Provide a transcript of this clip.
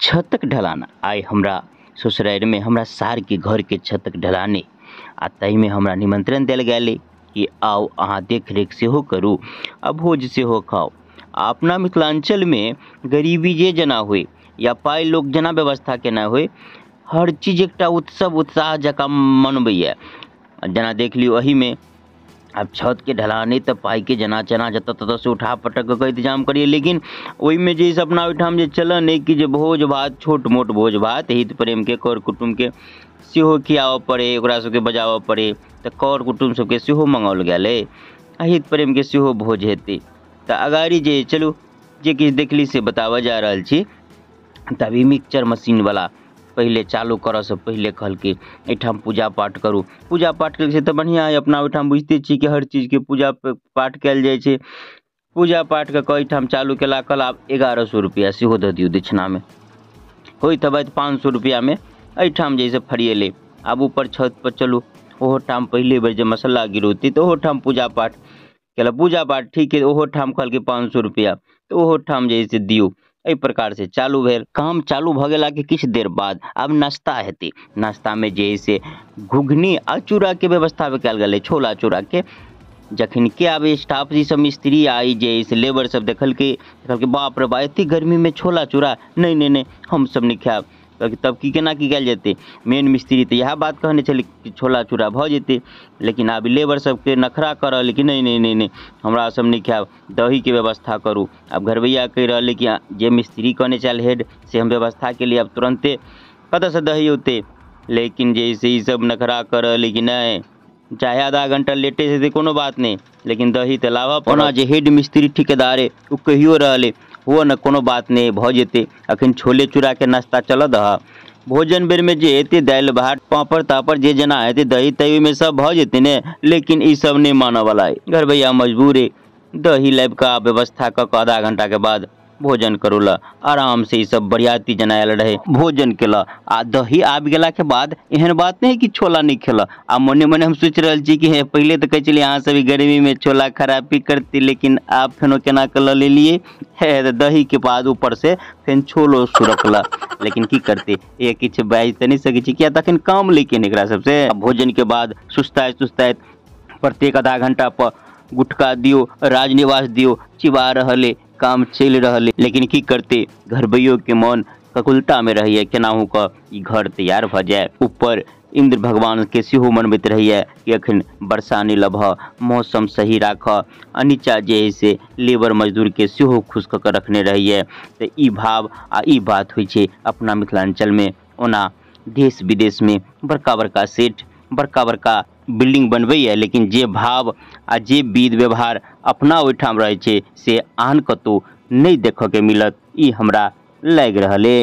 छतक ढलान। आइ हमरा ससुरारि में हमरा सार के घर के छतक ढलाने आ ताहि में हमरा निमंत्रण देल गेल कि आउ अहाँ देख रेख सेहो करू आ भोज सेहो खाओ। आ अपना मिथिलांचल में गरीबी जे जना होय या पाइ लोक जना व्यवस्था केना होय, हर चीज एकटा उत्सव उत्साह जकाँ मनबैया। जेना देख लियौ एही में आब छत के ढलाने त पाइ के जना चना जतऽ ततऽ से उठा पटक के इंतजाम करिए, लेकिन ओहिमे जे अपना ओहिठाम जे चलन अइ कि जे भोज भात छोट मोट भोज भात हित प्रेम के कर कुटुम्ब के सेहो खियाबऽ पड़े, ओकरा सबके बजाबऽ पड़े, तऽ कर कुटुम्ब सबके सेहो मंगाओल गेल अइ आ हित प्रेम के सेहो भोज हेतै। तऽ अगाड़ी जे चलू जे किछु देखली से बताबऽ जा रहल छी। तभी मिक्सचर मशीन वाला पहिले चालू करऽ से पहिले कहलकै एहिठाम पूजा पाठ करू। पूजा पाठ करै छै तऽ बढ़िआँ अइ, अपना ओहिठाम बुझिते छी कि हर चीजके पूजा पाठ कयल जाइ छै। पूजा पाठ कऽ कऽ एहिठाम चालू केला कहल आब 1100 रुपैआ सेहो दऽ दियौ दक्षिणामे, होइत हबैत 500 रुपैआमे एहिठाम जे से फरिएलै। आब ऊपर छत पर चलू, ओहो ठाम पहिले बेर जे मसल्ला गिरौतै तऽ ओहो ठाम पूजा पाठ केलक। पूजा पाठ ठीक है, ओहो ठाम कहलकै 500 रुपैआ तऽ ओहो ठाम जे से दियौ। एहि प्रकार से चालू भेल काम। चालू भऽ गेला के किछु देर बाद आब नाश्ता हेतै। नाश्ता में जे से घुघनी आ चूड़ा के व्यवस्था कयल गेलै, छोला चूड़ा के। जखन के आब स्टाफ जी सब मिस्त्री आ ई जे से लेबर सब देखलकै, कहलकै बाप रे बा एते गर्मी में छोला चूड़ा, नहीं नहीं नहीं हम सब नहीं खायब। तब की केना की कयल जेतै। मेन मिस्त्री तऽ इएह बात कहने छलै कि छोला चूड़ा भऽ जेतै, लेकिन आब लेबर सबके नखरा करल कि नहीं नहीं नहीं नहीं हमरा सब नहीं खायब, दहीके व्यवस्था करू। आब घरबैया कहि रहल कि जे मिस्त्री कहने छल हेड से हम व्यवस्था केलियै, आब तुरन्ते कतऽसँ दही औतै। लेकिन जे से ई सब नखरा करल कि नहि, चाहे आधा घंटा लेटे से कोनो बात नहीं, लेकिन दही तऽ लाबऽ। ओना जे हेड मिस्त्री ठेकेदार अइ ओ कहियो रहलै हो न कोनो बात नहीं भऽ जेतै, अखन छोले चूड़ाके नाश्ता चलऽ दहऽ, भोजन बेरमे जे हेतै दालि भात पापड़ तापड़ जे जेना हेतै दही तही ओहिमे सब भऽ जेतै ने। लेकिन ई सब नहि मानऽवला अइ, घरबैया मजबूर अइ, दही लाबि कऽ व्यवस्था कऽ कऽ आधा घंटाके बाद भोजन करू ल आराम से। ई सब बरियाती जेना आयल रहे भोजन केलक आ दही आबि गेलाके बाद एहन बात नहीं कि छोला नहीं खेलक। आ मने मने हम सोचि रहल छी कि हे पहिले तऽ कहै छलियै अहाँ सब गर्मी में छोला खराबी करती, लेकिन आब फेनो केना कऽ लऽ लेलियै हे। तऽ दही के बाद ऊपर से फेन छोलो सुरकल, लेकिन की करते ये किछु बाजि तऽ नहि सकै छी किया तखन काम लेकिन एकरा सबसे। भोजन के बाद सुस्ताइत सुस्ताइत प्रत्येक आधा घंटा पर गुटखा दियो, राजनिवास दियो, चिबा रहले, काम चलि रहले। लेकिन की करते घरबैयो के मन ककुलता में रहैया केनाहु कऽ ई घर तैयार भऽ जाय। ऊपर इंद्र भगवान के सेहो मनबैत रहैया कि अखन वर्षा नहि लभऽ, मौसम सही राखऽ, आ नीचा जे है से लेबर मजदूर के सेहो खुश कऽ के रखने रहैया। तऽ ई भाव आ ई बात होइ छै अपना मिथिलांचल में। ओना देश विदेश में बड़का बड़का सेठ बड़का बड़का बिल्डिंग बनबैया, लेकिन जे भाव आ जे विध व्यवहार अपना ओहिठाम रहै छै से आन कतौ नहि देखऽके मिलत, ई हमरा लागि रहल अइ।